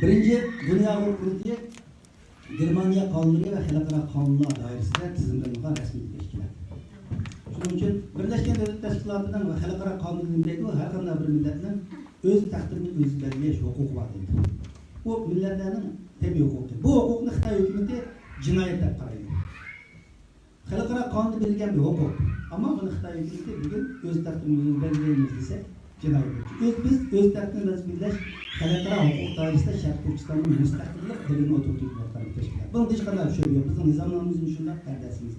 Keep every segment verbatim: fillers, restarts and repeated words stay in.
بىرىنچى، دۇنيا ئۇيغۇر قۇرۇلتىيى گېرمانىيە قانۇنلىرى ۋە خەلقئارا قانۇنلار دائىرىسىدە تىزىملىنىدىغان رەسمىي تەشكىلات. شۇنىڭ ئۈچۈن بىرلەشكەن دۆلەتلەر تەشكىلاتىنىڭ ۋە خەلقئارا قانۇنى نېمە دەيدۇ؟ ھەر قانداق بىر مىللەتنىڭ ئۆز تەقدىرىنى ئۆزى بەلگىلەش ھوقۇقى بار دەيدۇ. بۇ مىللەتلەرنىڭ تەبىئىي ھوقۇقى. بۇ ھوقۇقنى خىتاي ھۆكۈمىتى جىنايەت دەپ قارايدۇ. خەلقئارا قانۇندا بېرىلگەن بىر ھوقۇق. ئەمما بۇنى خىتاي ھۆكۈمىتى بۈگۈن ئۆز تەقدىرىمىزنى بەلگىلەيمىز دېسە، جىنايەت. ئۆز، بىز ئۆز تەقدىرىمىزنى بەلگىلەش خەلقئارا ھوقۇق دائىرىسىدە شەرقىي تۈركىستاننىڭ مۇستەقىللىق دېگىنىنى ئوتتۇرىغا قويۇپ ئاتقان بىر تەشكىلات. بۇنىڭدا ھېچقانداق شۈبھە يوق. بىزنىڭ نىزامنامىمىزمۇ شۇنداق، قەدەسىمىز.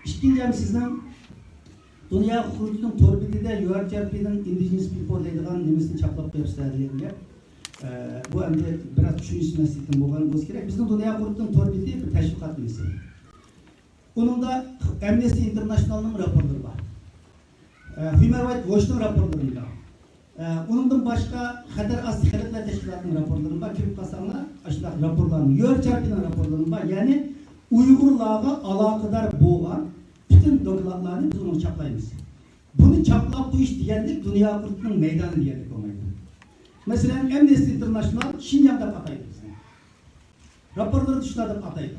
ئىككىنچى، ھەم سىزنىڭ دۇنيا قۇرۇلتىيىنىڭ تور بېتىدە يۇ ئار تي ئار پىنىڭ ئىندىجېنس پىپل دەيدىغان نېمىسىنى چاپلاپ قويۇپسىلەر دېگەن گەپ. ئە، بۇ ئەمدى بىراز چۈشىنىشمەسلىكتىن بولغان بولسا كېرەك. بىزنىڭ دۇنيا قۇرۇلتىيىنىڭ تور بېتى بىر تەشۋىقات نېمىسى. ئۇنىڭدا ئەمنىستى ئىنتېرناشنالنىڭ راپورلىرى بار. ئە، ھيۇمەن رايت ۋوچنىڭ راپورلىرى بار. ئە، ئۇنىڭدىن باشقا خەتەر ئاستى خەلقلەر تەشكىلاتىنىڭ راپورلىرى بار. كىرىپ قالساڭلار، ئاشۇنداق راپورلارنى، يۇ ئار تي ئار پىنىڭ راپورلىرى بار. يەنى ئۇيغۇرلارغا ئالاقىدار بولغان پۈتۈن دوكلاتلارنى بىز ئۇنىڭغا چاپلايمىز. بۇنى چاپلاپ قويۇش دېگەنلىك دۇنيا قۇرۇلتىيىنىڭ مەيدانى دېگەنلىك بولمايدۇ. مەسىلەن، ئەمنىستى ئىنتېرناشنال شىنجاڭ دەپ ئاتايدۇ بىزنى. راپورلىرىدا شۇنداق دەپ ئاتايدۇ.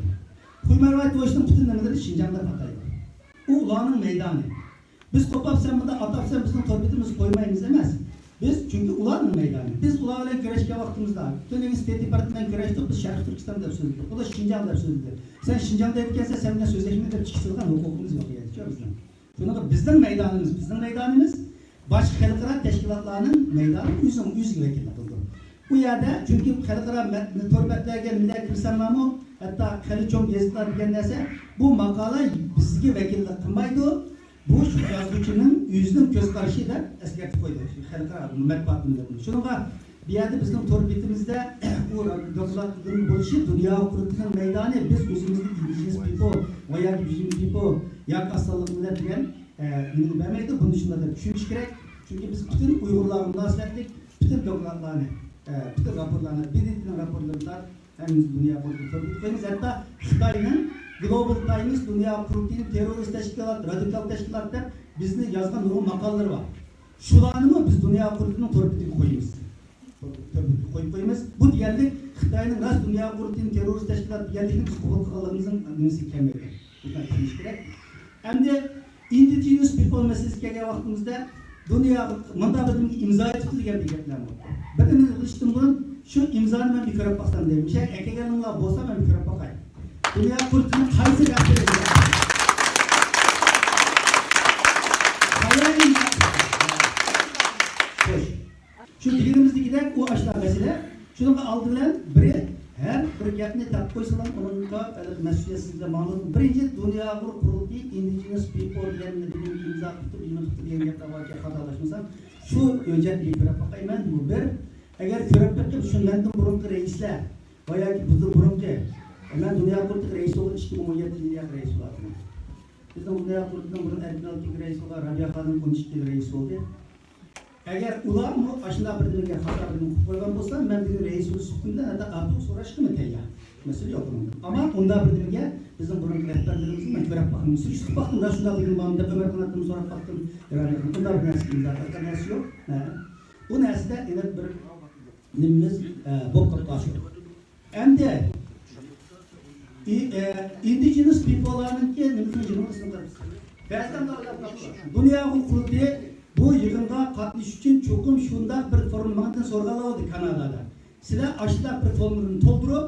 ھيۇمەن رايت ۋوچنىڭ پۈتۈن نېمىلىرى شىنجاڭ دەپ ئاتايدۇ. ئۇ ئۇلارنىڭ مەيدانى. بىز قوپاپ سەن بۇنداق ئاتاپسەن بىزنىڭ تور بېتىمىزگە قويمايمىز ئەمەس. بىز چۈنكى ئۇلارنىڭ مەيدانى. بىز ئۇلار بىلەن كۈرەشكەن ۋاقتىمىزدا، پۈتۈن ئىستېيت دېپارتمېنت بىلەن كۈرەشتۇق، بىز شەرقىي تۈركىستان دەپ سۆزلىدۇق. ئۇلار شىنجاڭ دەپ سۆزلىدى. سەن شىنجاڭ دەيدىكەنسەن، سەن بىلەن سۆزلەشمەي دەپ چىقىشىدىغان ھوقۇقىمىز يوق يەردىچۇ بىزنىڭ. شۇنىڭغا بىزنىڭ مەيدانىمىز، بىزنىڭ مەيدانىمىز، باشقا خەلقئارا تەشكىلاتلارنىڭ مەيدانى ئۆزىنىڭ ئۆزىگە ۋەكىللىك قىلىدۇ. ئۇ يەردە چۈنكى خەلقئارا مە-، تور بەتلەرگە نېمىلەر كىرسەملارمۇ، ھەتتا خېلى چوڭ گېزىتلار دېگەن نەرسە، بۇ ماقالە بىزگە ۋەكىللىك قىلمايدۇ، بۇ شۇ يازغۇچىنىڭ ئۆزىنىڭ كۆز قارىشى دەپ ئەسكەرتىپ قويدى شۇ خەلقئارا مەتبۇئات نېمىلىرىنى. شۇنىڭغا بۇ يەردە بىزنىڭ تور بېتىمىزدە ئۇ دوكلاتنىڭ بولۇشى دۇنيا قۇرۇلتىيىنىڭ مەيدانى، بىز ئۆزىمىزنى ئىندىجېنس پىپل ۋە ياكى بىزنىڭ پىپل ياكى ئاز سانلىق مىللەت دېگەن، ئە، نېمىنى بەرمەيدۇ. بۇنى شۇنداق دەپ چۈشىنىش كېرەك. چۈنكى بىز پۈتۈن ئۇيغۇرلارغا مۇناسىۋەتلىك پۈتۈن دوكلاتلارنى، ئە، پۈتۈن راپورلارنى، بى دى تىنىڭ راپورلىرىنى ھەممىمىز دۇنيا قۇرۇلتىيىغا تور بېتىگە قويىمىز. ھەتتا خىتاينىڭ گلوبال تايمس دۇنيا قۇرۇلتىيىنى تېررورىست تەشكىلات، رادىكال تەشكىلات دەپ بىزنى يازغان نۇرغۇن ماقالىلىرى بار. شۇلارنىمۇ بىز دۇنيا قۇرۇلتىيىنىڭ تور بېتىگە قويىمىز. تور بېتىگە قويۇپ قويىمىز. بۇ دېگەنلىك خىتاينىڭ راست دۇنيا قۇرۇلتىيىنى تېررورىست تەشكىلات دېگەنلىكىنى بىز قوبۇل قىلغانلىقىمىزنىڭ نېمىسى كەلمەيدۇ. بۇنى چۈشىنىش كېرەك. ئەمدى ئىندىجېنس پىپل مەسىلىسىگە كەلگەن ۋاقتىمىزدا، دۇنيا مۇنداق بىر نېمىگە ئىمزا ئېتىپتۇ دېگەن بىر گەپلەر بار. بىر نېمىنى قىلىشتىن بۇرۇن شۇ ئىمزانى مەن بىر كۆرۈپ باقسام دەيمەن. مۇشۇ يەرگە ئەكەلگەنلىرىڭلار بولسا مەن بىر كۆرۈپ باقاي. دۇنيا قۇرۇلتىيىنىڭ قايسى رەھبىرى؟ قايەردىن؟ خوش. شۇ دېگىنىمىزدىكىدەك ئۇ ئاشۇنداق مەسىلە. شۇنىڭغا ئالدى بىلەن بىرى ھەر بىر گەپنى تاپىپ قويسىلا ئۇنىڭغا مەسئۇلىيەتسىزلىك ماڭىدۇ. بىرىنچى، دۇنيا ئۇيغۇر قۇرۇلتىيى ئىندىجېنس پىپل دېگەن بىر ئىمزا قىپتۇ، نېمە قىپتۇ دېگەن گەپلەر باركەن، خاتالاشمىسام. شۇ ھۆججەتنى كۆرۈپ باقايمەن، بۇ بىر. ئەگەر كۆرۈپ بېقىپ، شۇ مەندىن بۇرۇنقى رەئىسلەر ۋە ياكى بىزدىن بۇرۇنقى، مەن دۇنيا قۇرۇلتىيىغا رەئىس بولدۇم، ئىككى مىڭ ئون يەتتىنچى يىلى رەئىس بولاتتىم. بىزنىڭ دۇنيا قۇرۇلتىيىنىڭ بۇرۇن ئەركىن ئالتىنكى رەئىس بولغان رابىيە خانىم ئون ئىككى يىل رەئىس بولدى. ئەگەر ئۇلارمۇ ئاشۇنداق بىر نېمىگە خاتا بىر نېمە قىلىپ قويغان بولسا، مەن بۈگۈن رەئىس بولۇش سۈپىتىمدە ھەتتا ئاپۇ سوراشقىمۇ تەييار. مەسىلە يوق ئۇنىڭدا. ئەمما ئۇنداق بىر نېمىگە بىزنىڭ بۇرۇنقى رەھبەرلىرىمىزنى مەن كۆرۈپ باقمىدىم. سۈرۈشتۈرۈپ باقتىم، راست شۇنداق بىر نېمە بارمۇ دەپ ئۆمەر قاناتتىن سوراپ باقتىم. ئۇنداق بىر نەرسە ئىمزا قىلغان نەرسە يوق. ھە. بۇ نەرسىدە ئېنىق بىر نېمىمىز، ئە، بولۇپ قالدى. ئەمدى ئى-، ئە، ئىندىجېنس پىپللارنىڭكى نېمىسىنى يىغىنىسىنى قىلىمىز. بەزىدە دۇنيا قۇرۇلتىيى بۇ يىغىنغا قاتنىشىش ئۈچۈن چوقۇم شۇنداق بىر فورم ماڭدىن سورىغانلار بولدى كانادادا. سىلەر ئاشۇنداق بىر فورمىنى تولدۇرۇپ،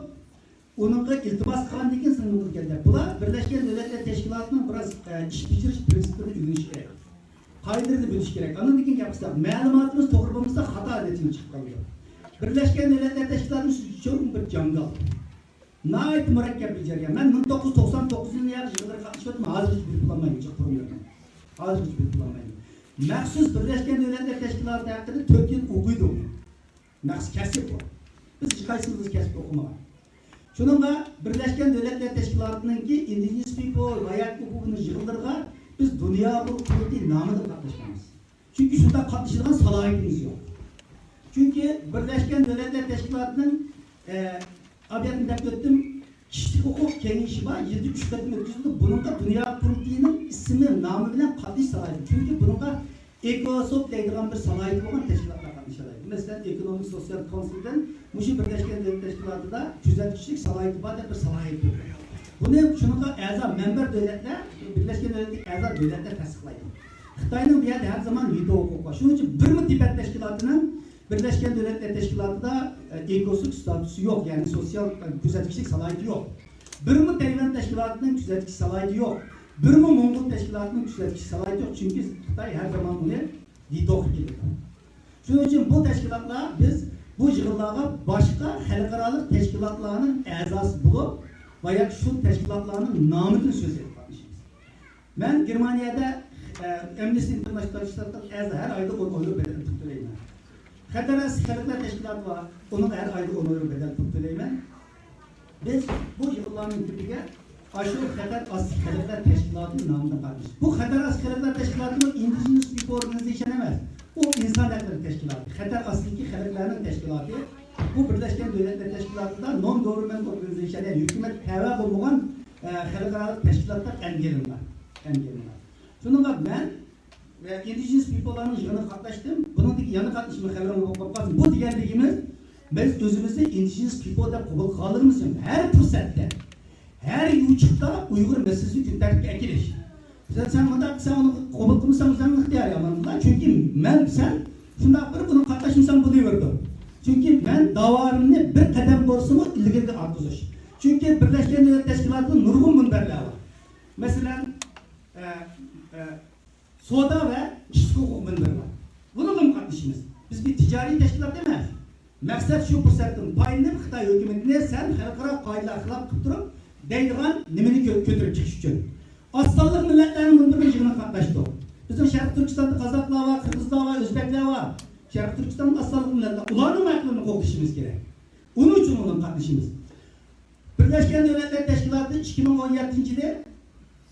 ئۇنىڭغا ئىلتىماس قىلغاندىن كېيىن سىزنىڭ قولىغا كەلدى. بۇلار بىرلەشكەن دۆلەتلەر تەشكىلاتىنىڭ بىراز، ئە، ئىش بېجىرىش پىرىنسىپلىرىنى ئۆگىنىشى كېرەك. قائىدىلىرىنى بىلىشى كېرەك. ئاندىن كېيىن گەپ قىلساق، مەلۇماتىمىز توغرا بولمىسا، خاتا نەتىجىگە چىقىپ قالىدۇ. بىرلەشكەن دۆلەتلەر تەشكىلاتى چوڭ بىر جاڭگال. ناھايىتى مۇرەككەپ بىر جەريان. مەن مىڭ توققۇز يۈز توقسان توققۇزىنچى يىلى يىغىنلىرىغا قاتنىشىۋاتىمەن، ھازىرغىچە بىلىپ بولالمايمەن، جىق پۇرۇم يوق. ھازىرغىچە بىلىپ بولالمايمەن. مەخسۇس بىرلەشكەن دۆلەتلەر تەشكىلاتى ھەققىدە تۆت يىل ئوقۇيدۇ. مەخسۇس كەسىپ بۇ. بىز ھېچقايسىمىز كەسىپ ئوقۇمىغان. شۇنىڭغا بىرلەشكەن دۆلەتلەر تەشكىلاتىنىڭكى ئىندىجېنس پىپل ۋە ياكى ئۇ بۇنىڭ يىغىنلىرىغا بىز دۇنيا ئۇيغۇر قۇرۇلتىيى نامىدا قاتناشمايمىز. چۈنكى شۇنداق قاتنىشىدىغان سالاھىيىتىمىز يوق. چۈنكى بىرلەشكەن دۆلەتلەر تەشكىلاتىنىڭ، ئە، ئابىياتنى دەپ ئۆتتۈم، كىشىلىك ھوقۇق كېڭىشى بار، يىلدا ئۈچ قېتىم ئۆتكۈزۈلىدۇ. بۇنىڭغا دۇنيا قۇرۇلتىيىنىڭ ئىسمى، نامى بىلەن قاتنىشىش سالاھىيىتى. چۈنكى بۇنىڭغا ئېكوسوك دەيدىغان بىر سالاھىيىتى بولغان تەشكىلاتلار قاتنىشالايدۇ. مەسىلەن، ئېكونومىك سوتسىيال كونسۇلدىن مۇشۇ بىرلەشكەن دۆلەتلەر تەشكىلاتىدا كۆزەتكۈچىلىك سالاھىيىتى بار دەپ بىر سالاھىيەت بېرىلگەن. بۇنى شۇنىڭغا ئەزا مەمبەر دۆلەتلەر، بىرلەشكەن دۆلەتلەرگە ئەزا دۆلەتلەر تەستىقلايدۇ. خىتاينىڭ بۇ يەردە ھەر زامان ۋېتو ھوقۇقى بار. شۇنىڭ ئۈچۈن بىرمۇ تىبەت تەشكىلاتىنىڭ بىرلەشكەن دۆلەتلەر تەشكىلاتىدا، ئە، ئېكوسوك ستاتۇسى يوق، يەنى سوتسىيال، ئە، كۆزەتكۈچىلىك سالاھىيىتى يوق. بىرمۇ تەيۋەن تەشكىلاتىنىڭ كۆزەتكۈچى سالاھىيىتى يوق. بىرمۇ موڭغۇل تەشكىلاتىنىڭ كۆزەتكۈچى سالاھىيىتى يوق. چۈنكى خىتاي ھەر زامان ئۇنى ۋېتو قىلىپ كېلىدۇ. شۇنىڭ ئۈچۈن بۇ تەشكىلاتلار، بىز بۇ يىغىنلارغا باشقا خەلقئارالىق تەشكىلاتلارنىڭ ئەزاسى بولۇپ، ۋە يا شۇ تەشكىلاتلارنىڭ نامىدىن سۆز ئېلىپ قاتنىشىمىز. مەن گېرمانىيەدە، ئە، ئەمنىستى ئىنتېرناشنال تەشكىلاتىغا ھەر ئايدا ئون ئون يۈەن بەدەل پۇل تۆلەيمەن. خەتەر ئاستى خەلقلەر تەشكىلاتى بار، ئۇنىڭغا ھەر ئايدا ئون يۈەن بەدەل پۇل تۆلەيمەن. بىز بۇ يىغىنلارنىڭ كۆپىگە ئاشۇ خەتەر ئاستى خەلقلەر تەشكىلاتى نامىدىن قاتناشتۇق. بۇ خەتەر ئاستى خەلقلەر تەشكىلاتىمۇ ئىندىجېنس پىپل ئورگانىزېيشن ئەمەس. ئۇ ئىنسان ھەقلىرى تەشكىلاتى، خەتەر ئاستىدىكى خەلقلەرنىڭ تەشكىلاتى. بۇ بىرلەشكەن دۆلەتلەر تەشكىلاتىدا نون گوۋېرنمېنت ئورگانىزېيشن، يەنى ھۆكۈمەت تەۋە بولمىغان، ئە، خەلقئارالىق تەشكىلاتلار ئەنگىلىنغان. ئەنگىلىنغان. شۇنىڭغا مەن ۋە ئىندىجېنس پىپللارنىڭ يىغىنىغا قاتناشتىم. بۇنىڭدىكى يەنە قاتنىشىمغا خەۋىرىڭ بولۇپ قالسۇن. بۇ دېگەنلىكىمىز، بىز ئۆزىمىزنى ئىندىجېنس پىپل دەپ قوبۇل قىلغانلىقىمىز ئۈچۈن ھەر پۇرسەتتە، ھەر يوچۇقتا ئۇيغۇر مەسىلىسىنى كۈن تەرتىپكە ئەكېلىش. سەن، سەن مۇنداق قىلساڭ، ئۇنى قوبۇل قىلمىساڭ، سەن ئىختىيارى ئامانلا. چۈنكى مەن، سەن شۇنداق بىر بۇنى قاتناشمىساڭ بولۇۋېرىدۇ. چۈنكى مەن داۋامىمنى بىر قەدەم بولسىمۇ ئىلگىرىگە ئارتقۇزۇش. چۈنكى بىرلەشكەن دۆلەتلەر تەشكىلاتىدا نۇرغۇن مۇنبەرلەر بار. مەسىلەن، ئە، ئە، سودا ۋە كىشىلىك ھوقۇق مۇنبىرى بار. بۇنىڭغىمۇ قاتنىشىمىز. بىز بىر تىجارىي تەشكىلات ئەمەس. مەقسەت شۇ پۇرسەتتىن پايدىلىنىپ خىتاي ھۆكۈمىتىنى سەن خەلقئارا قائىدىلەرگە خىلاپ قىلىپ تۇرۇپ دەيدىغان نېمىنى كۆ-، كۆتۈرۈپ چىقىش ئۈچۈن. ئاز سانلىق مىللەتلەرنىڭ مۇنبىرىنىڭ يىغىنىغا قاتناشتۇق. بىزنىڭ شەرقىي تۈركىستاندا قازاقلار بار، قىرغىزلار بار، ئۆزبەكلەر بار. شەرقىي تۈركىستاندا ئاز سانلىق مىللەتلەر. ئۇلارنىڭ ھەقلىرىنى قوغدىشىمىز كېرەك. ئۇنىڭ ئۈچۈن ئۇنىڭغا قاتنىشىمىز. بىرلەشكەن دۆلەتلەر تەشكىلاتى ئىككى مىڭ ئون يەتتىنچى يىلى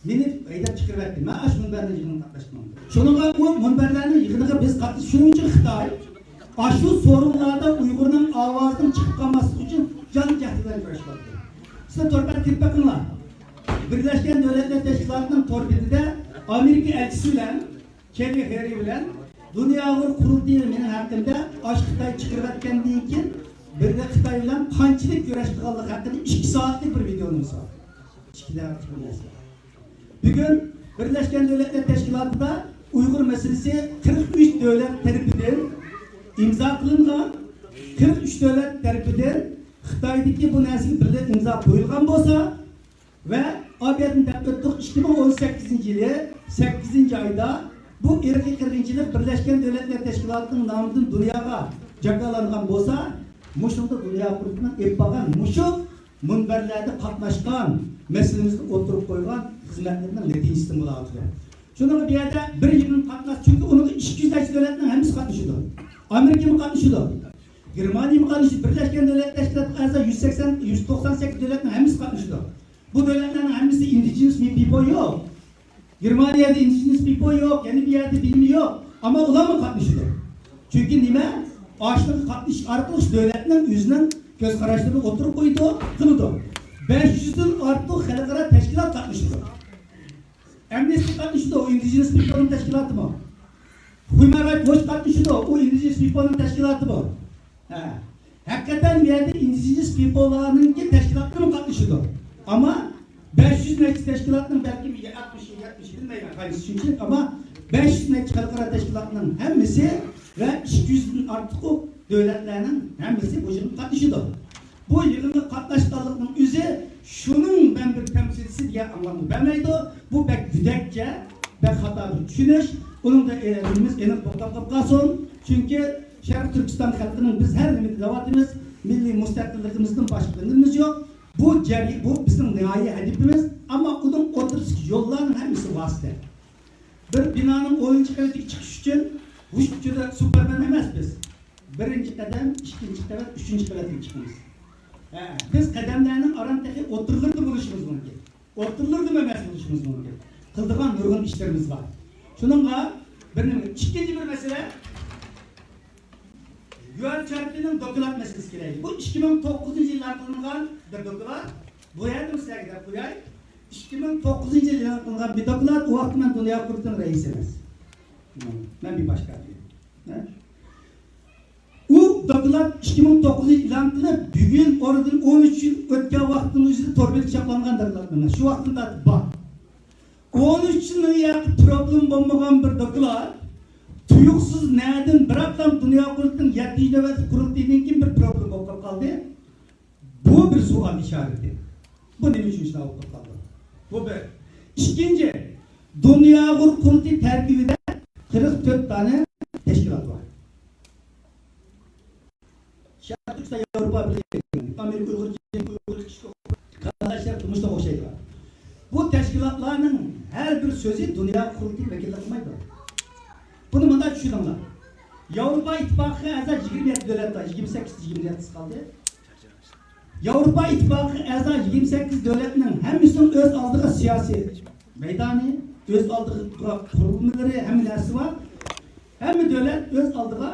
مېنى ھەيدەپ چىقىرىۋەتتى. مەن ئاشۇ مۇنبەرنىڭ يىغىنىغا قاتناشتىم. شۇنىڭغا ئۇ مۇنبەرلەرنىڭ يىغىنىغا بىز قاتنىشىپ، شۇنىڭ ئۈچۈن خىتاي ئاشۇ سورۇنلاردا ئۇيغۇرنىڭ ئاۋازىنىڭ چىقىپ قالماسلىقى ئۈچۈن جان جەھدى بىلەن كۈرەشكە بولدى. سىلەر تور بەتكە كىرىپ بېقىڭلار. بىرلەشكەن دۆلەتلەر تەشكىلاتىنىڭ تور بېتىدە ئامېرىكا ئەلچىسى بىلەن كېللى خېررى بىلەن دۇنيا ئۇيغۇر قۇرۇلتىيى مېنىڭ ھەققىمدە ئاشۇ خىتاي چىقىرىۋەتكەندىن كېيىن بىرگە خىتاي بىلەن قانچىلىك كۈرەش قىلغانلىقى ھەققىدە ئىككى سائەتلىك بىر ۋىدېونى بار. ئىككى دەقىقىلىك بىر نەرسە. بۈگۈن بىرلەشكەن دۆلەتلەر تەشكىلاتىدا ئۇيغۇر مەسىلىسى قىرىق ئۈچ دۆلەت تەرىپىدىن ئىمزا قىلىنغان، قىرىق ئۈچ دۆلەت تەرىپىدىن خىتايدىكى بۇ نەرسىگە بىرلىك ئىمزا قويۇلغان بولسا، ۋە ئابىيەتنى دەپ ئۆتتۇق، ئىككى مىڭ ئون سەككىزىنچى يىلى سەككىزىنچى ئايدا بۇ ئىرقىي قىرغىنچىلىق بىرلەشكەن دۆلەتلەر تەشكىلاتىنىڭ نامىدىن دۇنياغا جاكارلانغان بولسا، مۇشۇنىڭدا دۇنيا قۇرۇلتىيىنىڭ ئېلىپ بارغان مۇشۇ مۇنبەرلەردە قاتناشقان، مەسىلىمىزنى ئوتتۇرىغا قويغان خىزمەتلىرىنىڭ نەتىجىسىدىن بولۇۋاتىدۇ. شۇنىڭغا بۇ يەردە بىر يىغىن قاتناش، چۈنكى ئۇنىڭدا ئىككى يۈز نەچچە دۆلەتنىڭ ھەممىسى قاتنىشىدۇ. ئامېرىكىمۇ قاتنىشىدۇ. گېرمانىيىمۇ قاتنىشىدۇ. بىرلەشكەن دۆلەتلەر تەشكىلاتىغا ئەزا يۈز سەكسەن، يۈز توقسان سەككىز دۆلەتنىڭ ھەممىسى قاتنىشىدۇ. بۇ دۆلەتلەرنىڭ ھەممىسى ئىندىجېنس پىپل يوق. گېرمانىيەدە ئىندىجېنس پىپل يوق، يەنە بۇ يەردە بىلىمى يوق. ئەمما ئۇلارمۇ قاتنىشىدۇ. چۈنكى نېمە؟ ئاشۇنىڭغا قاتنىشىش ئارقىلىق شۇ دۆلەتنىڭ ئۆزىنىڭ كۆز قاراشلىرىنى ئوتتۇرىغا قويىدۇ، قىلىدۇ. بەش يۈزدىن ئارتۇق خەلقئارا تەشكىلات قاتنىشىدۇ. ئەمنىستى قاتنىشىدۇ، ئۇ ئىندىجېنس پىپلنىڭ تەشكىلاتىمۇ. ھۇيمان رايت ۋوچ قاتنىشىدۇ، ئۇ ئىندىجېنس پىپلنىڭ تەشكىلاتىمۇ. ھە. ھەقىقەتەن بۇ يەردە ئىندىجېنس پىپللارنىڭكى تەشكىلاتلىرىمۇ قاتنىشىدۇ. ئەمما بەش يۈز نەچچە تەشكىلاتنىڭ بەلكىم ئاتمىشى، يەتمىشى بىلمەيمەن قايسى شۇنچىلىك، ئەمما بەش يۈز نەچچە خەلقئارا تەشكىلاتنىڭ ھەممىسى ۋە ئىككى يۈزدىن ئارتۇق دۆلەتلەرنىڭ ھەممىسى بۇ يىغىنغا قاتنىشىدۇ. بۇ يىغىنغا قاتناشقانلىقنىڭ ئۆزى شۇنىڭ مەن بىر تەمسىلچىسى دېگەن ئاڭلامنى بەرمەيدۇ. بۇ بەك گۆدەكچە، بەك خاتا بىر چۈشىنىش. ئۇنىڭدا ئېنىقىمىز ئېنىق توختاپ قېلىپ قالسۇن. چۈنكى شەرقىي تۈركىستان خەلقىنىڭ، بىز ھەر نېمىدە دەۋاتىمىز، مىللىي مۇستەقىللىقىمىزدىن باشقا نېمىمىز يوق. بۇ جەري-، بۇ بىزنىڭ نىھايىي ھەدىپىمىز. ئەمما ئۇنىڭ ئوتتۇرىسىدىكى يوللارنىڭ ھەممىسى ۋاسىتە. بىر بىنانىڭ ئونىنچى قەۋىتىگە چىقىش ئۈچۈن ھۇش ئۇچىدا سۇپەرمەن ئەمەس بىز. بىرىنچى قەدەم، ئىككىنچى قەۋەت، ئۈچىنچى قەۋەتكە چىقىمىز. ھە، بىز قەدەملەرنىڭ ئاران تېخى ئوتتۇرىلىرىدا بولۇشىمىز مۇمكىن. ئوتتۇرىلىرىدىمۇ ئەمەس بولۇشىمىز مۇمكىن. قىلىدىغان نۇرغۇن ئىشلىرىمىز بار. شۇنىڭغا بىر نېمە، ئىككىنچى بىر مەسىلە، يۈەن چارتىنىڭ دوكلات مەسىلىسى كېلەيلى. بۇ ئىككى مىڭ توققۇزىنچى يىل ئېلان قىلىنغان بىر دوكلات. بۇ يەردىمۇ سىلەرگە دەپ قوياي. ئىككى مىڭ توققۇزىنچى يىل ئېلان قىلىنغان بىر دوكلات، ئۇ ۋاقىتتا مەن دۇنيا قۇرۇلتىيىنىڭ رەئىسى ئەمەس. مەن بىر باشقا. ئۇ دوكلات ئىككى مىڭ توققۇزىنچى يىل ئېلان قىلىپ، بۈگۈن ئارىدىن ئون ئۈچ يىل ئۆتكەن ۋاقىتنىڭ ئۆزىدە تور بېتىدە چاپلانغان دوكلات. مانا شۇ ۋاقىتتىن تارتىپ بار. ئون ئۈچ يىلنىڭ ياقى پروبلېم بولمىغان بىر دوكلات تۇيۇقسىز نەدىن بىراقلا دۇنيا قۇرۇلتىيىنىڭ يەتتىنچى نۆۋەتلىك قۇرۇلتىيىدىن كېيىن بىر پروبلېم بولۇپ قالدى. بۇ بىر سوئال ئىشارىتى. بۇ نېمە ئۈچۈن شۇنداق بولۇپ قالدى؟ بۇ بىر. ئىككىنچى، دۇنيا ئۇيغۇر قۇرۇلتىيى تەركىبىدە قىرىق تۆت دانە تەشكىلات بار. شەرقىي تۈركىستان ياۋروپا بىرلىكى، ئامېرىكا ئۇيغۇر جەمئىيىتى، ئۇيغۇر كىشىلىك قاراشلار تۇرمۇشتا ئوخشايدىغان. بۇ تەشكىلاتلارنىڭ ھەر بىر سۆزى دۇنيا قۇرۇلتىيى ۋەكىللىك قىلمايدۇ. بۇنى مۇنداق چۈشىنىڭلار. ياۋروپا ئىتتىپاقىغا ئەزا يىگىرمە يەتتە دۆلەت بار، يىگىرمە سەككىز، يىگىرمە يەتتىسى قالدى. ياۋروپا ئىتتىپاقىغا ئەزا يىگىرمە سەككىز دۆلەتنىڭ ھەممىسىنىڭ ئۆز ئالدىغا سىياسىي مەيدانى، ئۆز ئالدىغا قۇرۇلمىلىرى، ھەممە نەرسىسى بار. ھەممە دۆلەت ئۆز ئالدىغا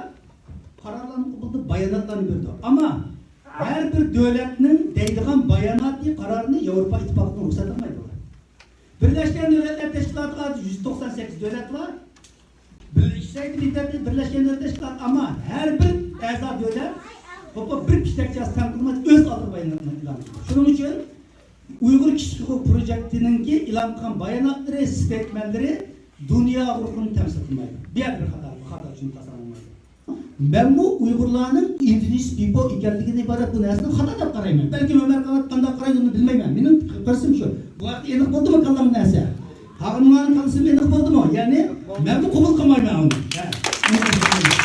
قارارلارنى قوبۇل قىلىدۇ، باياناتلارنى بېرىدۇ. ئەمما ھەر بىر دۆلەتنىڭ دەيدىغان باياناتى، قارارىنى ياۋروپا ئىتتىپاقىدىن رۇخسەت ئالمايدۇ. بىرلەشكەن دۆلەتلەر تەشكىلاتىغا يۈز توقسان سەككىز دۆلەت بار. بىرلەشكەن دۆلەتلەر تەشكىلاتى، ئەمما ھەر بىر ئەزا دۆلەت، بىر پىشتەك چاس تەڭ قىلماي ئۆز ئالدىغا باياناتنى ئېلان قىلىدۇ. شۇنىڭ ئۈچۈن ئۇيغۇر كىشىلىك ھوقۇق پروجېكتىنىڭكى ئېلان قىلغان باياناتلىرى، ستېيتمېنتلىرى دۇنيا ئۇيغۇرلىرىنى تەمسىل قىلمايدۇ. بۇ يەردە بىر خاتا، خاتا چۈشىنىپ قالساڭلار. مەنمۇ ئۇيغۇرلارنىڭ indigenous people ئىكەنلىكىدىن ئىبارەت بۇ نەرسىنى خاتا دەپ قارايمەن. بەلكىم ئۆمەر قانات قانداق قارايدۇ، ئۇنى بىلمەيمەن. مېنىڭ قارىشىم شۇ. بۇ ھەقتە ئېنىق بولدىمۇ كاللام نەرسە؟ قاغىنىڭلارنىڭ كاللىسىمۇ ئېنىق بولدىمۇ؟ يەنى مەنمۇ قوبۇل قىلمايمەن ئۇنى. ھە.